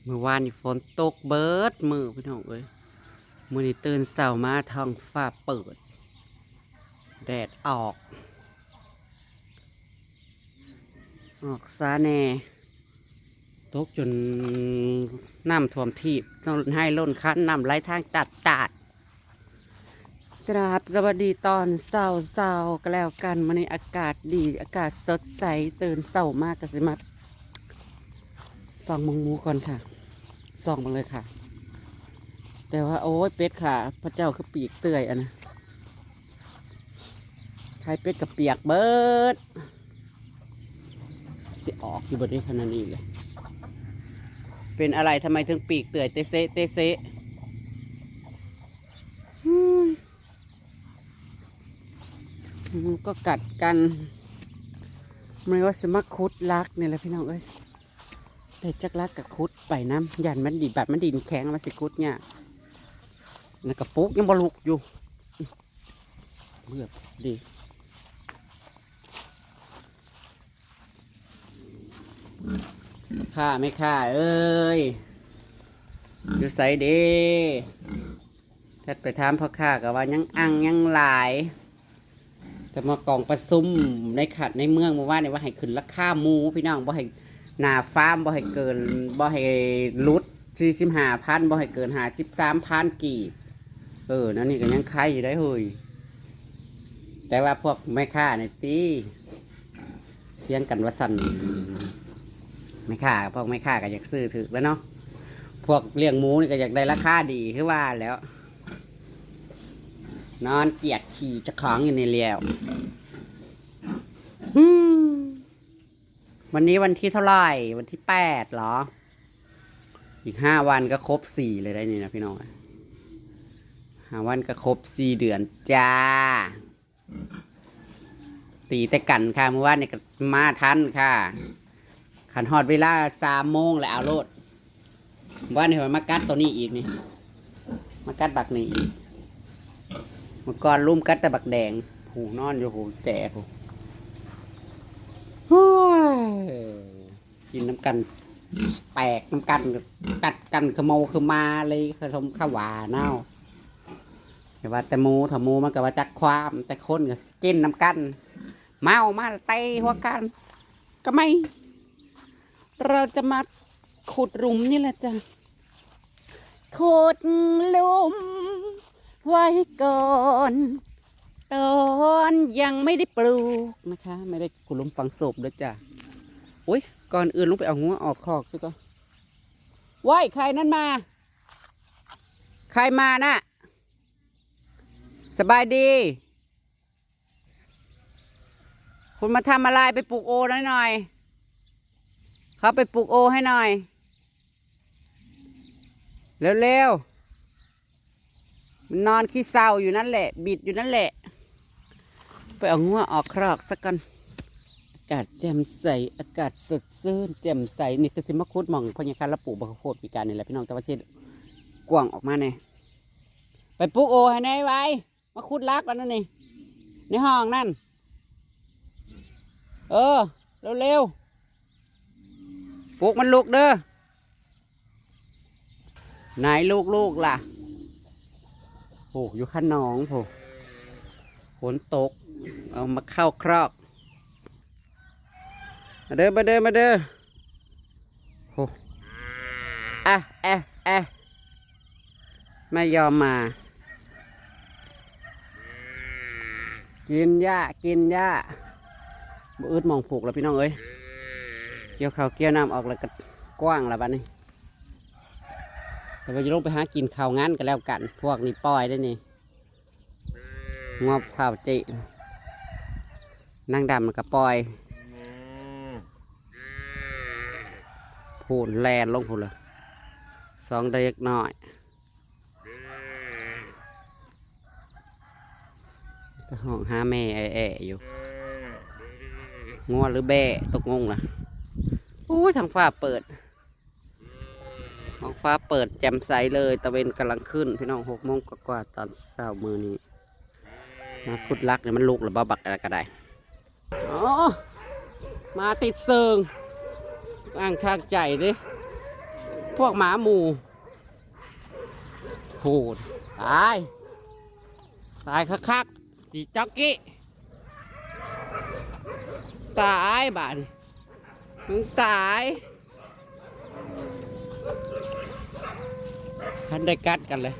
ມື້ວານນີ້ຝົນຕົກເບິດມື້ພີ່ນ້ອງເອີຍ, ມື້ນີ້ຕື່ນເຊົ້າມາທ້ອງຟ້າເປີດ ແດດອອກ ອອກຊ້າແດ່, ຕົກຈົນນ້ຳຖ້ວມທີບ, ໄຮ່ລົ້ນຄັນ, ນ້ຳໄຫຼທາງຕາດໆ. ກາບສະຫວັດດີຕອນເຊົ້າໆ ກໍແລ້ວກັນ. ມື້ນີ້ອາກາດດີ ອາກາດສົດໃສ, ຕື່ນເຊົ້າມາກໍຊິມາສ່ອງເບິ່ງໝູກ່ອນຄ່ະ, ສ່ອງເບິ່ງເລີຍຄ່ະ. ແຕ່ວ່າ ໂອ້ຍ ເປັດຂ້າພະເຈົ້າຄືປີກເປື່ອຍອັນນະ, ໄຂ່ເປັດກໍປຽກເບິດ. ຊິອອກຢູ່ບໍ່ເດ ຂະນະນີ້ເລີຍ? ເປັນອະໄລ ທຳໄມເຖິງປີກເປື່ອຍເຕເຊະເຕເຊະ? ອືມ ໝູກໍກັດກັນ. ມື້ນີ້ວ່າຊິມາຂຸດຫຼັກນີ້ແຫຼະພີ່ນ້ອງເອີຍ, ໄດ້ຈັກຫຼັກກໍຂຸດໄປນຳ, ຢ້ານມັນດິນ ບາດມັນດິນແຂງ ມັນຊິຂຸດຍາກ. ນັ້ນກະປຸກຍັງບໍ່ລຸກຢູ່. ເບືອກເດ ພໍ່ຄ້າແມ່ຄ້າເອີຍ ຢູ່ໃສເດ? ແຊດໄປຖາມພໍ່ຄ້າກໍວ່າຍັງອັ່ງຍັງຫຼາຍ, ແຕ່ມາກອງປະຊຸມໃນຂັດໃນເມືອງມື້ວານນີ້ວ່າໃຫ້ຂຶ້ນລາຄາໝູພີ່ນ້ອງ, ບໍ່ໃຫ້ ໜ້າຟາມບໍ່ໃຫ້ເກີນ ບໍ່ໃຫ້ຫຼຸດສີ່ສິບຫ້າພັນ, ບໍ່ໃຫ້ເກີນຫ້າສິບສາມພັນກີບ. ເອີ ແນວນີ້ກໍຍັງໄຄຢູ່ໄດ໋ເຮີ້ຍ, ແຕ່ວ່າພວກແມ່ຄ້ານີ້ຕິຖຽງກັນວ່າຊັ້ນ. ແມ່ຄ້າ ພວກແມ່ຄ້າກໍຢາກຊື້ຖືກແຫຼະເນາະ, ພວກລ້ຽງໝູນີ້ກໍຢາກໄດ້ລາຄາດີຄືວ່າແຫຼະ. ນອນກຽດຂີ້ເຈົ້າຂອງຢູ່ນີ້ແລ້ວ. ອືມ ວັນນີ້ວັນທີເທົ່າໃດ? ວັນທີແປດເຫລອ? ອີກຫ້າວັນກໍຄົບສີ່ເລີຍໄດ໋ນີ້ນະພີ່ນ້ອງ, ຫ້າວັນກໍຄົບສີ່ເດືອນຈ້າ. ຕີແຕ່ກັນຄ່ະ, ມື້ວານນີ້ກໍມາທັນຄ່ະ, ຄັນຮອດເວລາສາມໂມງແລ້ວເອົາໂລດ. ມື້ວານນີ້ມາກັດໂຕນີ້ອີກນີ້, ມາກັດບັກນີ້ອີກ. ມື້ກ່ອນລຸມກັດແຕ່ບັກແດງ, ຜູ້ນອນຢູ່ຜູ້ແຈຜູ້. ໂອ້ຍ ກິນນຳກັນ ແຕກນຳກັນ, ກັດກັນຄືໝູຄືໝາເລີຍ, ຄືສົມຄະຫວ່າເນາະ. ຢ່າວ່າແຕ່ໝູ, ຖ້າໝູມັນກໍວ່າຈັກຄວາມ, ແຕ່ຄົນກໍກິນນຳກັນ. ເມົາມາແລ້ວເຕະຫົວກັນກໍມີ. ເຮົາຈະມາຂຸດຫຼຸມນີ້ແຫຼະຈ້ະ, ຂຸດຫຼຸມໄວ້ກ່ອນ ຕອນຍັງໄມ່ໄດ້ປູກນະຄະ, ໄມ່ໄດ້ຂຸດຫຼຸມຝັງສົບເດີຈ້ະ. ໂອ້ຍ ກ່ອນອື່ນລົງໄປເອົາງົວອອກຄອກຊະກ່ອນ. ໂອ້ຍ ໃຄນັ້ນມາ, ໃຄມານະ. ສະບາຍດີ. คุณมาทำอะไร? ไปปลูกโอให้หน่อย เข้าไปปลูกโอให้หน่อย เร็วๆ มันนอนขี้เศร้าอยู่นั่นแหละ บิดอยู่นั่นแหละ. ไปเอางัวออกครอกซะก่อน. อากาศแจ่มใส อากาศสดชื่นแจ่มใส. นี่ก็สิมาขุดหม่องพ่อใหญ่คันลาวปลูกบักข้าวโพดปีกายนี่แหละพี่น้อง แต่ว่าสิกว้างออกมาแน่. ไปปลูกโอให้แน่ไว มาขุดหลักอันนั้นนี่ ในห้องนั่น เออ เร็วๆ ปลูกมันลุกเด้อ ไหนลูกๆ ล่ะ โอ้ อยู่คันหนองโห ฝนตก เอามาเข้าครอก มาเด้อ มาเด้อ มาเด้อ โห อะ แอะ แอะ ไม่ยอมมา กินหญ้า กินหญ้า บ่อึดหม่องผูกแล้วพี่น้องเอ้ย เกี่ยวข้าวเกี่ยวน้ำออกแล้วก็กว้างแล้วบัดนี้ แต่ว่าจะลงไปหากินข้าวงานก็แล้วกัน พวกนี้ปล่อยได้นี่ งอบเฒ่าจิ นางดำมันก็ปล่อย พู้นแล่นลงพู้นเลย สองเด็กน้อย ก็ฮ้องหาแม่แอ่ๆ อยู่ งัวหรือแบ้ ตกงงล่ะ โอ้ย ท้องฟ้าเปิด ท้องฟ้าเปิดแจ่มใสเลย ตะเว็นกำลังขึ้น พี่น้อง หกโมงกว่าๆ ตอนเช้ามื้อนี้ มาขุดหลักนี่มันลุกแล้วบ่ บักอะไรก็ได้ อ๋อ มาติดเซิง อ้างทางใจเด้ ພວກໝາໝູ່ ໂຫດ ຕາຍ ຕາຍຄັກໆ ອີຈອກກີ້ ຕາຍບາດນີ້ ມຶງຕາຍ ທັນໄດ້ກັດກັນເລີຍ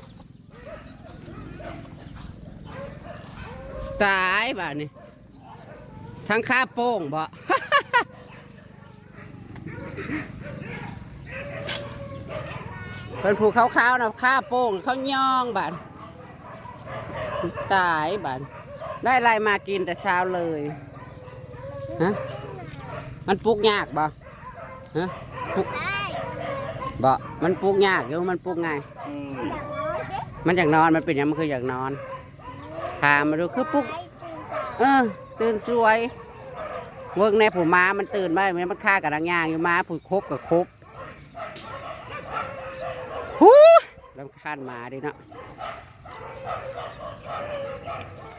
ຕາຍບາດນີ້ ທັງຄາໂປ້ງບໍ? ເພິ່ນຜູ້ຂາວໆນະ ຄາໂປ້ງ ເຂົາຍ່ອງບາດ ຕາຍບາດ ໄດ້ໄລ່ມາກິນແຕ່ເຊົ້າເລີຍ ຮະ ມັນປຸກຍາກບໍ? ຮະ ປຸກ ບໍ່ ມັນປຸກຍາກຢູ່ ມັນປຸກງ່າຍ ມັນຢາກນອນ ມັນເປັນຫຍັງ ມັນຄືຢາກນອນ? ຖາມມາດູ ຄືປຸກ ເອີ ຕື່ນສວຍ ເບິ່ງແດ່ ຜູ້ໝາມັນຕື່ນໄວ້ ມັນຄາກັນນາງຍ່າງຢູ່ ໝາຜູ້ຄົບກໍຄົບ ຫູ ລຳຄານໝາເດ້ເນາະ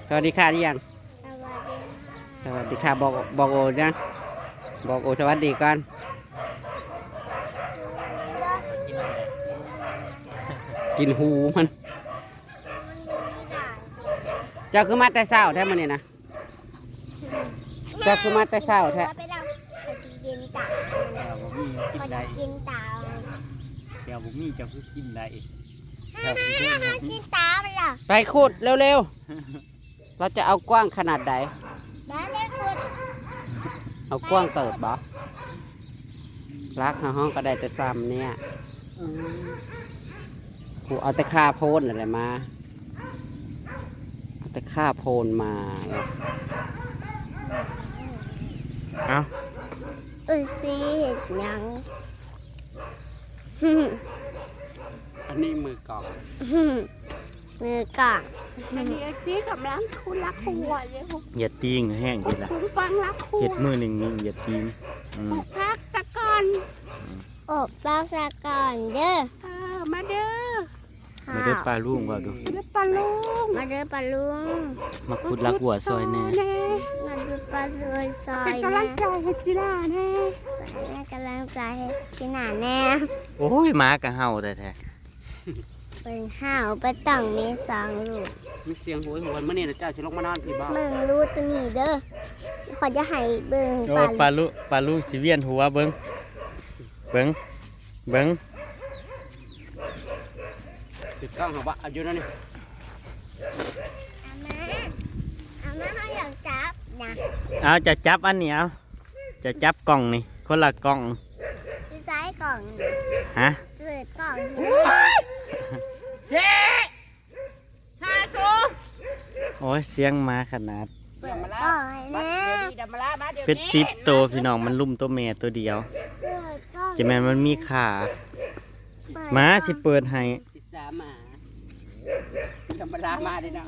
ສະຫວັດດີຄ່ະ ຫຼືຍັງ? ສະຫວັດດີຄ່ະ ສະຫວັດດີຄ່ະ ບອກ ບອກໂອນະ ບອກໂອສະຫວັດດີກ່ອນ ກິນຫູມັນ ເຈົ້າຄືມາແຕ່ເຊົ້າແທ້ມື້ນີ້ນະ? ເຈົ້າຄືມາແຕ່ເຊົ້າແທ້? ເຈົ້າບໍ່ມີກິນໄດ້ ເຈົ້າບໍ່ມີກິນໄດ້ ເຈົ້າບໍ່ມີ ເຈົ້າຄືກິນໄດ້ ເຈົ້າຄືກິນໄດ້ ໄປຂຸດເລັວໆ ລາວຈະເອົາກວ້າງຂະໜາດໃດ? ເອົາກວ້າງເຕີບບໍ? ຫຼັກເຮົາກໍໄດ້ແຕ່ຊ່ຳນີ້ ອືມ ຜູ້ເອົາແຕ່ຄາໂພນນັ້ນແຫຼະມາ ເອົາແຕ່ຄາໂພນມາ ເອົາ ເອີຍ ຊິເຮັດຫຍັງ? ອັນນີ້ມືກອງ ມືກອງ ອັນນີ້ເອັຟຊີກຳລັງຂຸດຫຼັກຫົວຢູ່ ຢ່າຕີງແຮງເດ້ລະ ຂຸດຝັງຫຼັກຫົວ ເຮັດມື້ໜຶ່ງນີ້ຢ່າຕີງ ອືມ ປູກຜັກສາກ່ອນ ອືມ ປູກຜັກສາກ່ອນເດີ ເອີ ມາເດີ ມາເດີປ້າລຸງ ເວົ້າດູ ມາເດີປ້າລຸງ ມາເດີປ້າລຸງ ມາຂຸດຫຼັກຫົວຊ່ອຍແດ່ ມາຂຸດຫຼັກຫົວຊ່ອຍ ເປັນກຳລັງໃຈໃຫ້ຈີໜ້າແດ່ ເປັນກຳລັງໃຈໃຫ້ຈີໜ້າແດ່ ໂອ້ຍ ໝາກະເຫົ່າແທ້ໆ ເບິ່ງເຫົ່າ ບໍ່ຕ້ອງມີສອງລູກ ມີສຽງໂຫຍຫວນ ມື້ນີ້ນະເຈົ້າຊິລົງມານອນພີ້ບໍ່? ເບິ່ງລູກໂຕນີ້ເດີ ຂ້ອຍຈະໃຫ້ເບິ່ງ ໂອ້ ປ້າລຸ ປ້າລຸຊິວຽນຫົວ ເບິ່ງ ເບິ່ງ ເບິ່ງ ຕິດກ້ອງເຮົາບໍ່ ເອົາຢູ່ນັ້ນນີ້ ເອົາມາ ເອົາມາ ເຮົາຢາກຈັບນະ ເອົາ ຈະຈັບອັນນີ້ ເອົາ ຈະຈັບກ້ອງນີ້ ຄົນລະກ້ອງ ຢູ່ໃສກ້ອງນີ້ ຮະ ເປີດກ້ອງນີ້ ເດ້ ຫາໂຊ ໂອ້ຍ ສຽງໝາຂະໜາດ ເປີດກ້ອງໃຫ້ແນ່ ເປັດສິບໂຕພີ່ນ້ອງ ມັນລຸມໂຕແມ່ໂຕດຽວ ຈະແມ່ນມັນມີຂາ ໝາຊິເປີດໃຫ້ ພິສາໝາ ດຳມະລາມາເດ້ເນາະ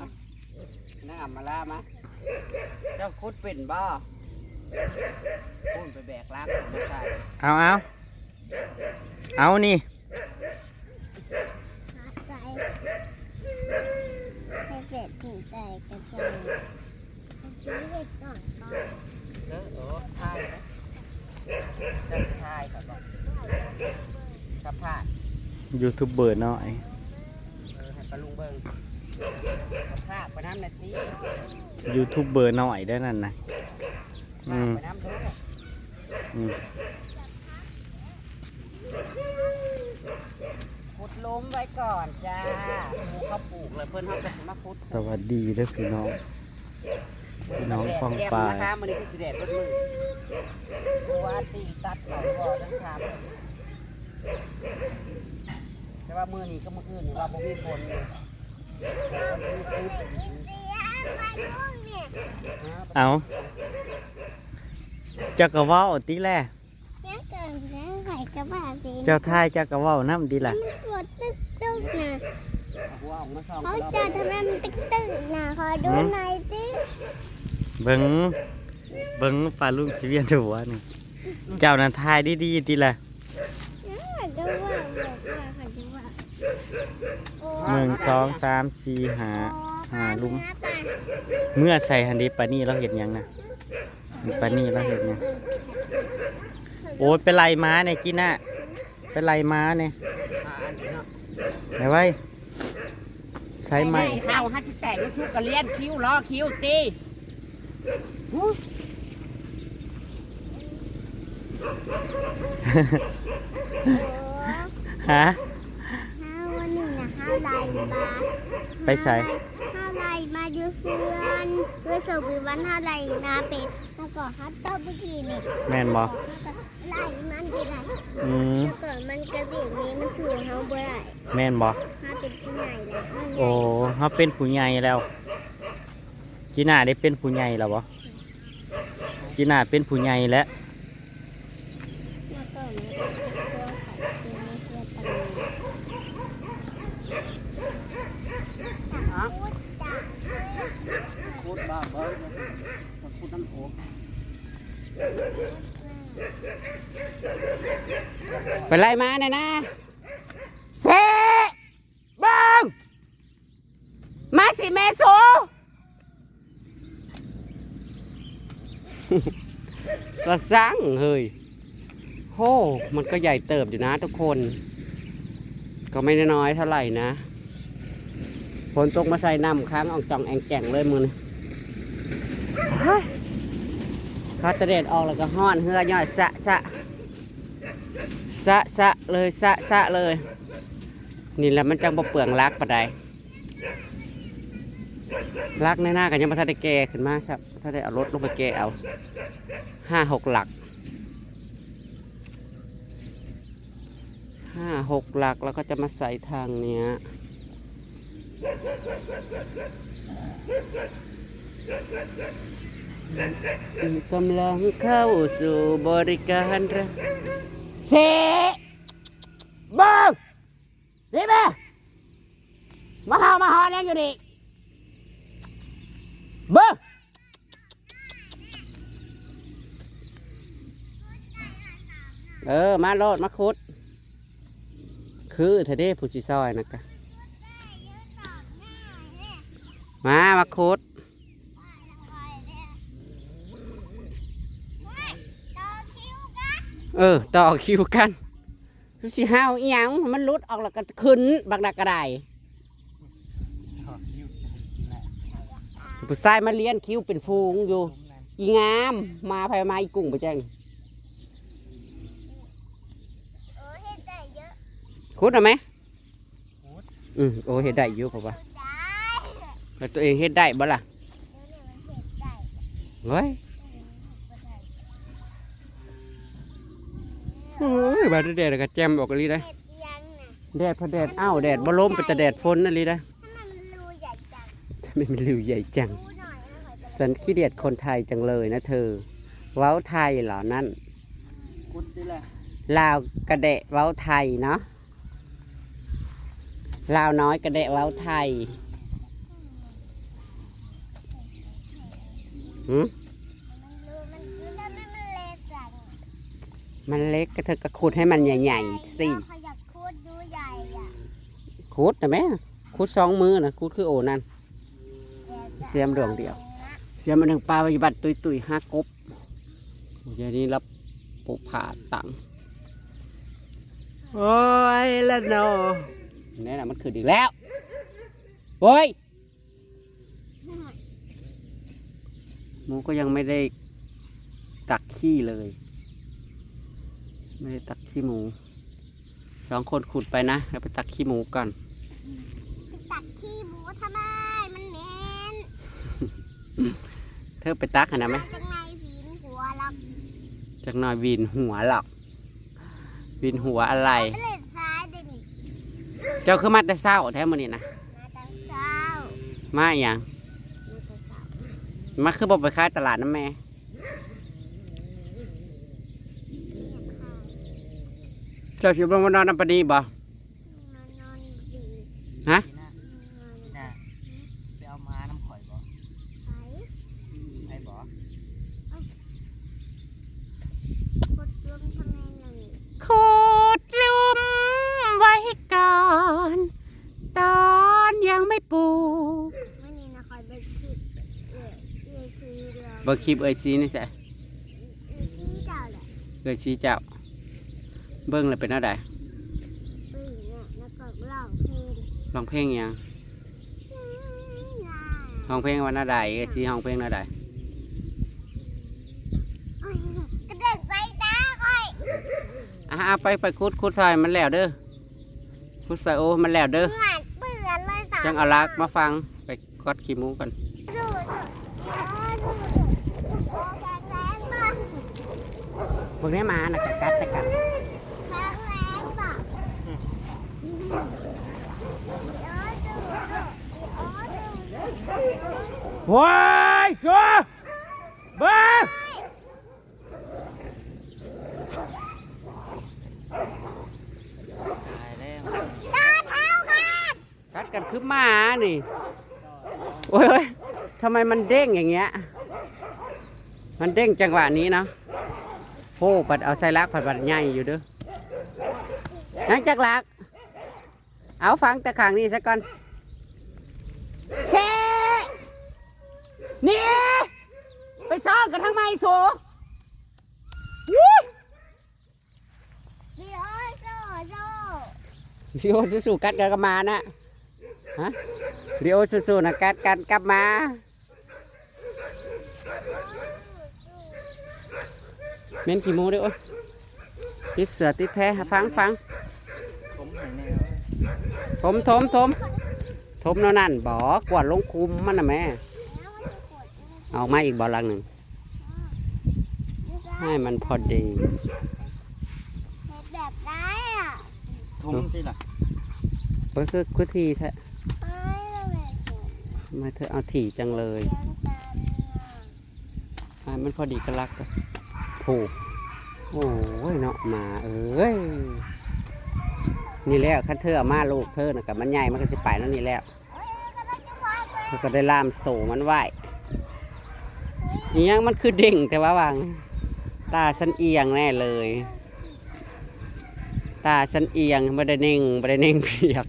ນາງອຳມາລາມາ ເຈົ້າຂຸດເປັນບໍ່? ພຸ້ນໄປແບກລັກມາໃສ່ ເອົາ ເອົາ ເອົານີ້ ໃສ່ ໃຫ້ເປັນຖືໃສ່ກະໃສ່ ເອີ ໂອ້ ຖ່າຍເດີ ເຈົ້າຖ່າຍກ່ອນບໍ່ ສະພາດ ຢູທູບເບີນ້ອຍ ເອີ ໃຫ້ປ້າລຸງເບິ່ງ ສະພາດໄປນຳແດ່ຕິ ຢູທູບເບີນ້ອຍເດ້ນັ້ນນະ ອືມ ໄປນຳເດີ ອືມ ຂຸດຫຼຸມໄວ້ກ່ອນຈ້າ ໝູ່ເຂົາປູກແລ້ວ ເພິ່ນເຮົາກໍຊິມາຂຸດ ສະຫວັດດີເດີພີ່ນ້ອງ ພີ່ນ້ອງປ້ອງປາຍ ແດດແຈ່ມນະຄະ ມື້ນີ້ຄືຊິແດດເບິດມື້ ບໍ່ວ່າຕີຕັດເຂົາບໍ່ ຈັ່ງຖາມ ແຕ່ວ່າມື້ນີ້ກັບມື້ອື່ນນີ້ວ່າບໍ່ມີຝົນ ເອົາ ເຈົ້າກໍເວົ້າຕິແລະ ຍັງເກີດແລ້ວ ໃຜກໍວ່າເປັນ ເຈົ້າຖ່າຍເຈົ້າກໍເວົ້ານຳຕິລະ ມັນຕົວຕຶກໆນະ ເຂົາຈະທຳໄມມັນຕຶກໆນະ ຂໍດູ ຫືມ ໜ່ອຍຕິ ເບິ່ງ ເບິ່ງປ້າລຸງຊິວຽນຫົວນີ້ ເຈົ້ານັ້ນຖ່າຍດີໆຕິລະ ເອີ ກໍວ່າ ບອກວ່າ ເຂົາຈະວ່າ ໂອ້ ໜຶ່ງ ສອງ ສາມ ສີ່ ຫ້າ ຫ້າ ລຸມ ເມືອໃສ່ຫັ້ນເດ ປານີ້ລາວເຮັດຫຍັງນະ? ປານີ້ລາວເຮັດຫຍັງ? ໂອ້ຍ ໄປໄລ່ໝາແດ່ຈີນນະ ໄປໄລ່ໝາແດ່. ໄປໄວ້ ໃສ່ໄມ້ ໄລ່ເຮົາ ຫາຊິແຕກ ສຸກກະລຽນຄິວ ລໍຄິວຕິ. ຫື ຮະ? ເຮົາ ມື້ນີ້ນະ ເຮົາໄລ່ໝາ. ໄປໃສ? ເຮົາໄລ່ ເຮົາໄລ່ໝາຢູ່ເຮືອນ ເຮືອນສະວີວັນ ເຮົາໄລ່ໝາເປັນ ແລ້ວກໍເຮົາຕົບເມື່ອກີ້ນີ້. ແມ່ນບໍ່? ແລ້ວກໍໄລ່ມັນໄປໄດ້. ອືມ ແລ້ວກໍມັນກະເບກນີ້ ມັນສູ້ເຮົາບໍ່ໄດ້. ແມ່ນບໍ່? ເຮົາເປັນຜູ້ໃຫຍ່ແລ້ວ ເຮົາໃຫຍ່. ໂອ້ ເຮົາເປັນຜູ້ໃຫຍ່ແລ້ວ. ຈີນ່າໄດ້ເປັນຜູ້ໃຫຍ່ແລ້ວບໍ່? ຈີນ່າເປັນຜູ້ໃຫຍ່ແລ້ວ. ໄປໄລ່ມາແນ່ນາ ເຊ ເບິ່ງ ມາຊິແມ່ໂຊ ກະສັງເຮີ້ຍ. ໂຫ ມັນກໍໃຫຍ່ເຕີບຢູ່ນະທຸກຄົນ ກໍໄມ່ນ້ອຍເທົ່າໃດນະ. ຝົນຕົກມາໃສ່ ນ້ຳຄ້າງອອງຈອງແອງແຈງເລີຍມື້ນີ້. ຮະ ພາແຕ່ແດດອອກແລ້ວກໍຮ້ອນ ເຫື່ອຍ້ອຍສະສະ ສະສະເລີຍ ສະສະເລີຍ. ນີ້ແຫຼະມັນຈັ່ງບໍ່ເປືອງຫຼັກປານໃດ. ຫຼັກໃນນາກໍຍັງບໍ່ທັນໄດ້ແກ່ຂຶ້ນມາຊ້ຳ ບໍ່ທັນໄດ້ເອົາລົດລົງໄປແກ່ເອົາ. ຫ້າຫົກຫຼັກ ຫ້າຫົກຫຼັກ ແລ້ວກໍຈະມາໃສ່ທາງເນີ້ຍ. ກຳລັງເຂົ້າສູ່ບໍລິການ ເຊ ເບິ່ງ ນີ້ແມ່ ມາເຫົ່າມາຫອນຫຍັງຢູ່ນີ້ ເບິ່ງ. ເອີ ມາໂລດ ມາຂຸດ ຄືແທ້ເດ້ ຜູ້ຊິຊ່ອຍນະກະ ມາ ມາຂຸດ. ເອີ ຕໍ່ຄິວກັນ ຄືຊິເຫົ່າອີ່ຫຍັງ ມັນຫຼຸດອອກແລ້ວກໍຂຶ້ນ ບັກນັກກະໄດ. ຜູ້ຊາຍມາລຽນຄິວເປັນຝູງຢູ່ ອີ່ງາມ ມາໃຜມາ ອີ່ກຸ້ງບໍ່ແຈ້ງ. ເອີ ເຮັດໄດ້ເຍອະ ຂຸດເອົາແມ. ອືມ ໂອ້ ເຮັດໄດ້ຢູ່ ເພາະວ່າ ແລ້ວຕົວເອງເຮັດໄດ້ບໍ່ລະ? ໂອ້ຍ ໂອ້ຍ ບາດແດດກໍແຈ່ມອອກອີ່ຫຼີເດ້. ແດດພະແດດ ອ້າວ ແດດບໍ່ລົມ ເປັນຕາແດດຝົນອີ່ຫຼີເດ້. ທຳໄມມັນຮູໃຫຍ່ຈັງ? ທຳໄມມັນຮູໃຫຍ່ຈັງ? ຈັ່ງ รูน้อยนะ ขอ ສັນຂີ້ດຽດຄົນໄທຈັງເລີຍນະເທີ. ເວົ້າໄທເຫລາະນັ້ນ? ກຸດຕິແຫຼະ ລາວກະແດະເວົ້າໄທເນາະ. ລາວນ້ອຍກະແດະເວົ້າໄທ. ຫື? ມັນເລັກ ກະເທີກະຂຸດໃຫ້ມັນໃຫຍ່ໆ ຊິ. ຂ້ອຍຢາກຂຸດຢູ່ໃຫຍ່ອະ. ຂຸດນະແມ່ ຂຸດສອງມືນະ ຂຸດຄືໂອນັ້ນ. ສຽມດວງດຽວ ສຽມອັນໜຶ່ງປາໄວ້ຢູ່ບ້ານຕຸ້ຍໆ ຫາກົບ. ດຽວນີ້ລະໂປະຜ້າຕັງ. ໂອ້ຍລະເນາະ ແນ່ນະ ມັນຂຶ້ນອີກແລ້ວ. ໂອ້ຍ หมูก็ยังไม่ได้ตักขี้เลย ไม่ได้ตักขี้หมู. สองคนขุดไปนะ แล้วไปตักขี้หมูก่อน. ไปตักขี้หมูทำไม มันเหม็น. เธอไปตักหั่นนะแม่ จักหน่อยหวีนหัวหรอก จักหน่อยหวีนหัวหรอก. หวีนหัวอะไร ไปเล่นทรายเด้อนี่. เจ้าคือมาแต่เช้าแท้มื้อนี้นะ มาแต่เช้า. มาอีหยัง มาแต่เช้า มาคือบ่ไปขายตลาดนำแม่ เจ้าสิบ่มานอนนำปานีบ่ มานอนดี ฮะ น่ะ ไปเอาม้านำข่อยบ่ ไป ไปบ่ ขุดหลุมทำไมหน่อย ขุดหลุมไว้ก่อน ตอนยังไม่ปลูก มื้อนี้นะ ข้อยเบิ่งคลิป เอื้อย เอื้อยสีเดียว เบิ่งคลิปเอื้อยสีนี่แซ่ เอื้อยสีเจ้าแหละ เอื้อยสีเจ้า เบิ่งแล้วเป็นแนวใด ຮ້ອງເພງຫຍັງ? ຮ້ອງເພງວ່າແນວໃດ? ຊິຮ້ອງເພງແນວໃດ? ກະເດັນໃສ່ຕາຂ້ອຍ. ອ່າ ເອົາໄປ ໄປຂຸດ ຂຸດໃສ່ມັນແລ້ວເດີ ຂຸດໃສ່ໂອມັນແລ້ວເດີ ເປື້ອນເລີຍ ຈັ່ງເອົາລາກມາຝັງ. ໄປກວາດຂີ້ໝູກ່ອນ. ເບິ່ງແນ່ ໝານະກະກັດໃສ່ກັນ. ໂອ້ຍ ເຊື່ອ ເບິ່ງ ຕາຍແລ້ວ ກັດກັນຄືໝານີ້. ໂອ້ຍ ໂອ້ຍ ທຳໄມມັນເດ້ງຢ່າງເງຍ? ມັນເດ້ງຈັງຫວະນີ້ເນາະ. ໂອ້ ບັດເອົາໃສ່ລາກ ພັດ ບັດໃຫຍ່ຢູ່ເດີ. ຍັງຈັກລາກ? ເອົາ ຝັງແຕ່ຂ້າງນີ້ຊະກ່ອນ. ເຊ ນີ້ ໄປຊ້ອນກັນທາງໃໝ່ ໂສ. ລີໂອ ສູ້ໆ ລີໂອ ສູ້ໆ ກັດກັນກັບໝານະ. ຮະ ລີໂອ ສູ້ໆ ນະ ກັດກັນກັບໝາ. ເໝັນຂີ້ໝູເດ້. ໂອ້ຍ ຕິດເສື້ອຕິດແພ. ຟັງ ຟັງ ຖົມໃຫ້ແນ່ ຖົມ ຖົມ ຖົມ ຖົມແນວນັ້ນບໍ? ກວາດລົງຄຸມມັນນະແມ່. ເອົາມາອີກບໍ ຫຼັງໜຶ່ງ? ໃຫ້ມັນພໍດີ. ເຮັດແບບໃດອະ? ຖົມຕິລະ. ເບິ່ງຄື ຄືຖີ່ແທ້. ມາເຖາະ ເອົາຖີ່ຈັງເລີຍ. ໃຫ້ມັນພໍດີກັບຫຼັກ. ໂອ້ ໂອ້ຍເນາະ ໝາເອີຍ. ນີ້ແຫຼະ ຄັນເທີເອົາມາ ລູກເທີນະ ກະມັນໃຫຍ່ ມັນກະຊິໄປແນວນີ້ແຫຼະ. ແລ້ວກໍໄດ້ລ່າມໂສ້ມັນໄວ້. ອີຫຍັງມັນຄືເດ້ງແຕ່ວ່າຫວ່າງ? ຕາສັນອຽງແນ່ເລີຍ. ຕາສັນອຽງ ບໍ່ໄດ້ເໜັງ ບໍ່ໄດ້ເໜັງພຽກ.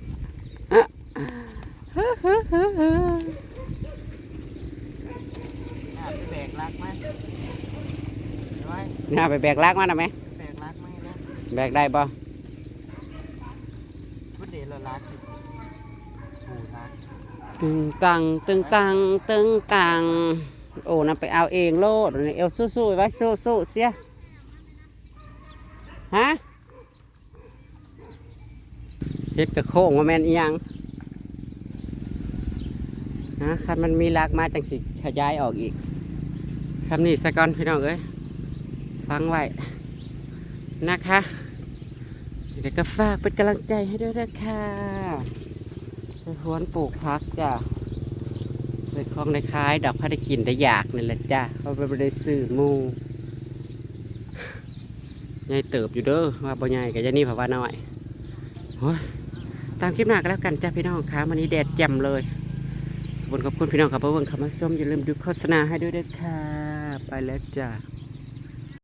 ໜ້າໄປແບກຫຼັກມາ. ໜ້າໄປແບກຫຼັກມານະແມ່. ແບກຫຼັກມາໃຫ້ແດ່. ແບກໄດ້ບໍ່? ພຸ້ນເດ ລະຫຼັກ. ໂອ້ ຫຼັກ. ຕຶງຕັງ ຕຶງຕັງ ຕຶງຕັງ. ໂອ້ ນຳໄປເອົາເອງໂລດ. ເອວສູ້ໆ ໄວ້ສູ້ໆ ເຊຍ. ຮະ? ເຮັດກະໂຄ້ງ ບໍ່ແມ່ນອີຫຍັງ. ນະ ຄັນມັນມີຫຼັກມາ ຈັ່ງຊິຂະຫຍາຍອອກອີກ. ສ່ຳນີ້ຊະກ່ອນພີ່ນ້ອງເອີຍ ຟັງໄວ້ນະຄະ. ແລ້ວກໍຝາກເປັນກຳລັງໃຈໃຫ້ດ້ວຍເດີຄ່ະ. ໄປຫວນປູກຜັກຈ້າ. ໄດ້ຂອງໄດ້ຂາຍດອກ ພໍໄດ້ກິນໄດ້ຢາກນີ້ແຫຼະຈ້າ ເພາະວ່າບໍ່ໄດ້ຊື້ໝູ່. ໃຫຍ່ເຕີບຢູ່ເດີ ວ່າບໍ່ໃຫຍ່ກໍຢ່ານີ້ ເພາະວ່ານ້ອຍ. ໂອ້ຍ ຕາມຄລິບໜ້າກໍແລ້ວກັນຈ້າພີ່ນ້ອງຄ່ະ. ມື້ນີ້ແດດແຈ່ມເລີຍ. ຂອບຄຸນ ຂອບຄຸນພີ່ນ້ອງທີ່ເຂົ້າມາເບິ່ງ ເຂົ້າມາຊົມ. ຢ່າລືມດູໂຄສະນາໃຫ້ດ້ວຍເດີຄ່ະ. ໄປແລ້ວຈ້າ.